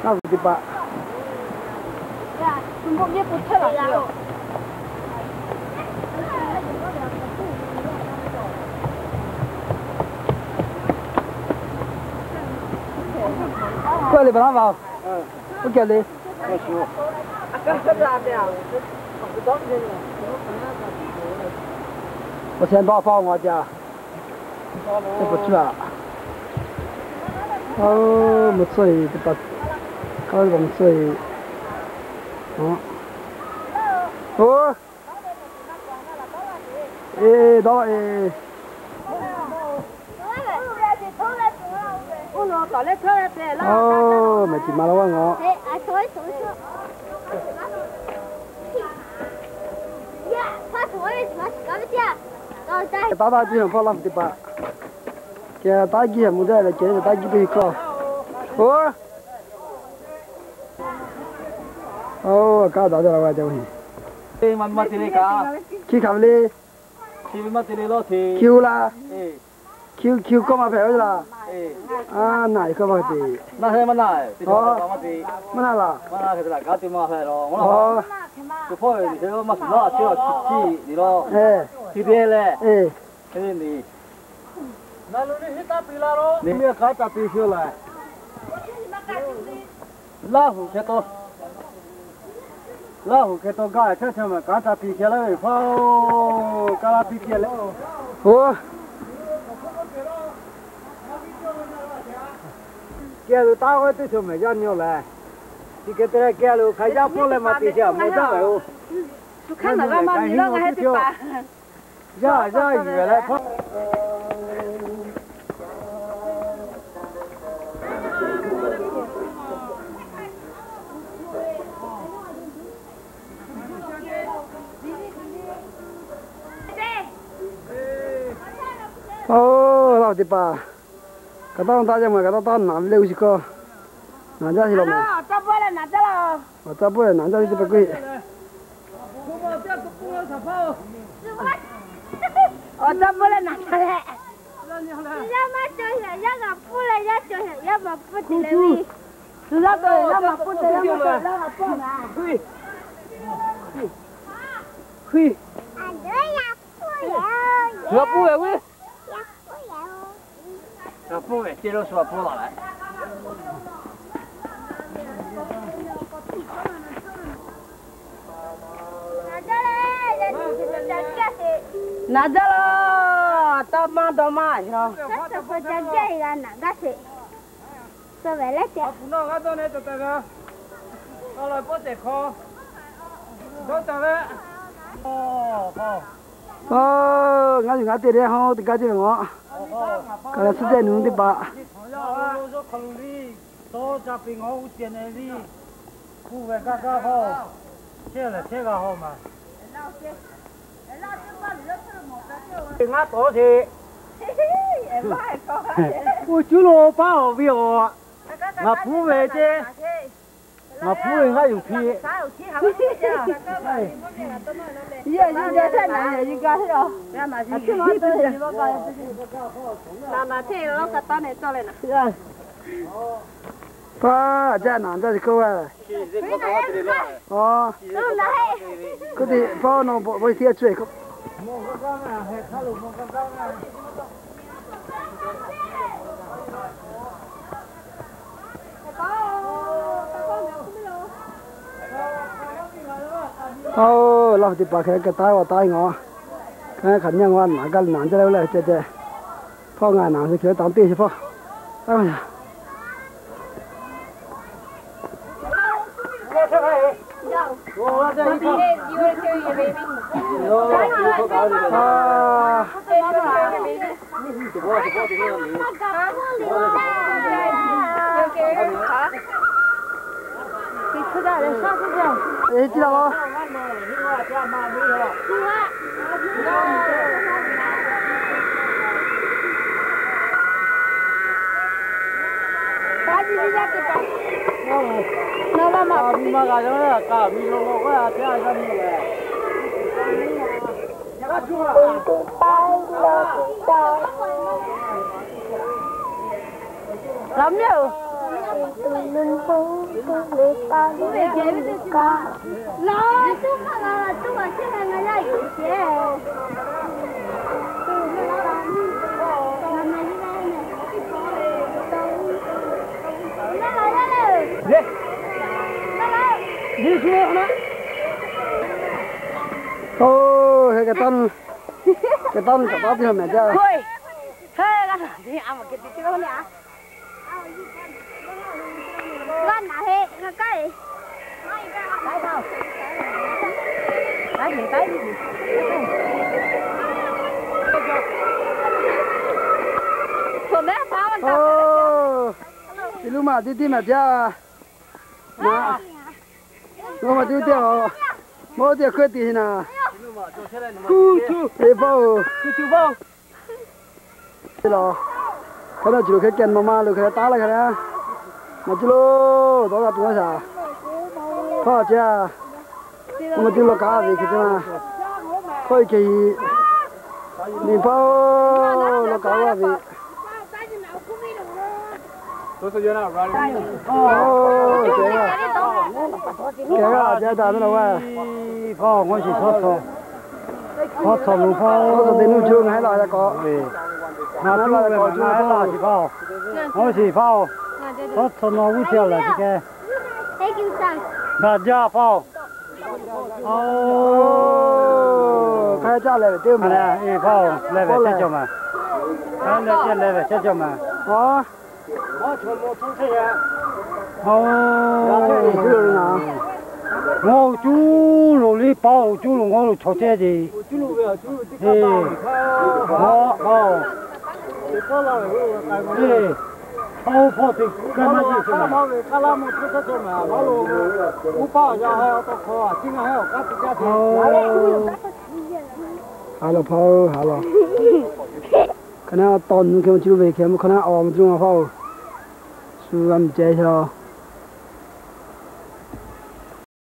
Laˇ huˍ teˇ hpaˍ. K'oˆ le, baˬ laˇ vaˬ-oˬ. Oˇ kehˬ le. Awˬ sheh dawˇ hpaˇ ngaˬ jaˇ. Teˇ pawˆ cuˇ aꞈ. Oˇ, mvuhˇ tsuhˇ-e teˇ hpaˍ. Kaˇ ve teˇ hpaˍ mvuhˇ tsuhˇ-e. Oˇ, eˬ, dawˇ-e. Oˇ, mehˬ tiꞈ ma la vaˇ ngaˬ. Taˇ taˇ tiˇ hpaˇ laˇ huˍ teˇ hpaˍ. Kehˬ taˇ giˇ mvuh jaˇ leh kehˬ ve taˇ giˇ teˇ hui hkawˇ. Oˇ, oˇ, kaˉ daꞈ jaˇ la g'a ca ve. Hkiˇ hkanˍ ve le. Hkiˇ laˇ. Hkiˇ, hkiˇ kawˇ maˇ hpehꞈ ve laˇ. A, naˬ-e hkawˇ maˇ te. Maˇ naˬ laˬ. Hk'e leh, ngaˬ lo ni hiˉ taˇ piˇ la lo, ni miˇ a kanˉ ca piˇ shu laˬ. Laˇ huˍ hkeh taw, Laˇ huˍ hkeh taw gaˇ chaˇ chaˇ maˬ kanˉ ca piˇ hkeh laˇ ve hpaˇ-oˬ, kaˇ laˇ piˇ hkeh leh-oˬ. Keh lo taˇ g'aˇ teˇ chaw mehˬ yaˇ nyi-oˬ lehˬ, chi hk'e te leh keh lo hk'a yaˇ pawˆ leh maˇ te sheˍ a mawˬ jaˇ ve-oˬ. Yaˇ yaˇ yuˬ ve leh hpaˇ. Oˇ, laˇ huˍ teˇ hpaˍ, ka taˇ taˇ jaˇ maˬ, ka taˇ taˇ naˍ ve le g'uˇ suhˍ hkawˇ. Naˍ jaˇ sheˍ law mehˬ. Awˬ caˇ pawˆ leh naˍ jaˇ sheˍ teˇ hpaˍ k'oˆ-e. Awˬ caˇ pawˆ leh naˍ jaˇ leh, yaˇ maˇ cawˬ sheˍ, yaˇ g'a pfuhˇ leh yaˇ cawˬ sheˍ, yaˇ maˍ pfuhˇ te leh ve. Shu yaˇ to yaˇ maˍ pfuhˇ te leh ve, yaˇ g'a pfuhˇ na. Shu g'a pfuhˇ ve ve. G'a pfuhˇ ve ce lo shu g'a pfuhˇ la leh. Naˍ jaˇ laˇ, taˇ maˇ dawˇ maˇ heˆ. Ngaˇ yuˬ ngaˇ te leh hawˇ teˇ gaˇ ceˇ ve ngaw. Ka leh suhˉ tehˆ nuˬ teˇ hpaˍ. Tawˇ ca piˇ ngawˬ uˉ ceh neh liˇ, kuˇ ve gaˇ gaˇ hawˇ, chehˇ lehˬ chehˇ g'a hawˇ maˬ. Ngaˇ tawˍ sheˍ. Oˇ cuˉ lo paˉ awˬ ve awˬ, ngaˬ pfuhˇ ve ceˇ. Ngaˬ pfuhˇ ve ngaˇ yuˬ hpiˇ. Paˇ jaˇ naˍ jaˇ k'oˆ ve. Aˬ, kuˇ te paˇ nawˬ bawˬ bawˬ tiˇ a cuˇ e k'o. Oˇ, laˇ huˍ teˇ hpaˍ hk'e ka taˇ g'aw taˇ ngaˬ, hk'aˬ nyaˇ ngaˬ naˍ gaˇ naˍ jaˇ leh oˇ leh ceh ceh. Hpawˇ ngaˬ naˍ ve hk'e taˇ teˇ sheˍ hpawˇ. Laꞈ mehˆ-oˬ. Oˇ, hk'e hk'e taˇ, hk'e taˇ nyi kaꞈ taˇ teˇ ha mehˍ jaˇ. Oˇ, chi luˇ maˬ teˇ teˇ mehˍ jaˇ. Maˇ, maˇ maˬ teˇ teˇ, maˇ teˇ hk'e te naˍ. Hk'e paˇ-oˬ. Te la, hk'e na cuˬ lo hk'e kehˬ maˇ maˇ lo hk'e taˉ laˇ hk'e le. Maˬ cuˬ lo, dawˇ g'a tuˬ maˇ shaˍ. Hpaˇ ceh, maˬ cuˬ lo kaꞈ ve hk'e te maˇ. Hk'aw e kehˬ, miˬ hpaˇ-oˬ, lo kaꞈ g'a ve. Oˇ, kehˬ g'aˇ jaˇ daꞈ ve la ve. Hpaˇ-oˬ, ngaˬ hui shiˍ htaˇ htaw, htaˇ htaw lo hpaˇ-oˬ, te nuˇ cuˬ ngaˬ hui laˬ yaꞈ k'aw, ngaˬ hui laˬ yaꞈ k'aw cuˬ hpaˇ-oˬ, ngaˬ hui shiˍ hpaˇ-oˬ, htaˇ htaw nawˬ g'uˇ te-a lehˬ te keh, daꞈ jaˇ hpaˇ-oˬ. Oˇ, hk'aˬ hk'e caˇ leh ve teˇ maˬ, hpaˇ-oˬ, leh ve teˇ cawˬ maˬ, leh ve teˇ cawˬ maˬ. Ngaˬ hui cuˇ loˍ liˇ paˇ-oˬ, cuˇ loˍ ngaw loˬ chaw ceh ce. Eˬ, hpaˇ-oˬ, eˬ, hpaˇ-oˬ, hpaˇ te kaˇ maˇ ce ce maˬ. Oˇ, ha lawˬ hpaˇ-oˬ, ha lawˬ. Hk'e na taw nu hk'e maˇ cuˇ ve hk'e mvuhˇ hk'aw na awˬ maˇ cuˇ maˇ hpaˇ-oˬ, shu g'a mvuhˇ ceh yaw.